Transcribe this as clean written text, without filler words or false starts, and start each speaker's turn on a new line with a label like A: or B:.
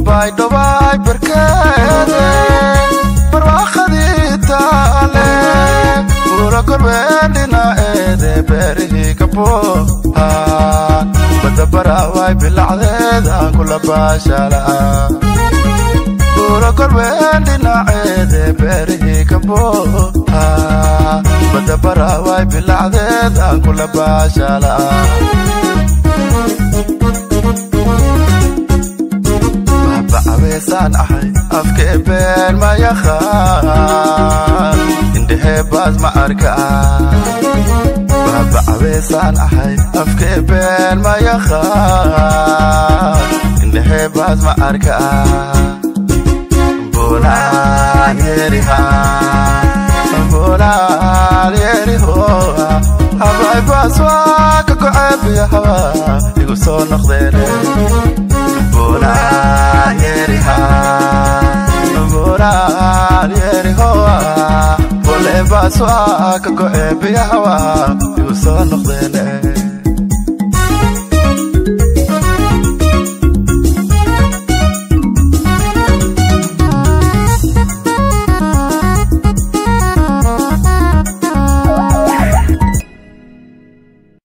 A: Baydhobay barkeede barwaaqadii taale, buura korween dhinaceede beerihii kaboha, badda baraaway bilacdeeda kula baashala. Buura korween dhinaceede beerihii kaboha, badda baraaway bilacdeeda kula baashala. Bacabeesaan ahay, afkee been ma yaqaan, indhehee baas ma arkaa. Babacabeesaan ahay, afkee been ma yaqaan, indhehee baas ma arkaa. Bolaan yeriha, bolaan yerihoa, habay baas waa ka goceebiya, hawa igu soo noqdeene. Bolaan yeriha, bolaan yerihoa, bolee baas waa ka goceebiya, hawa igu soo noqdeene.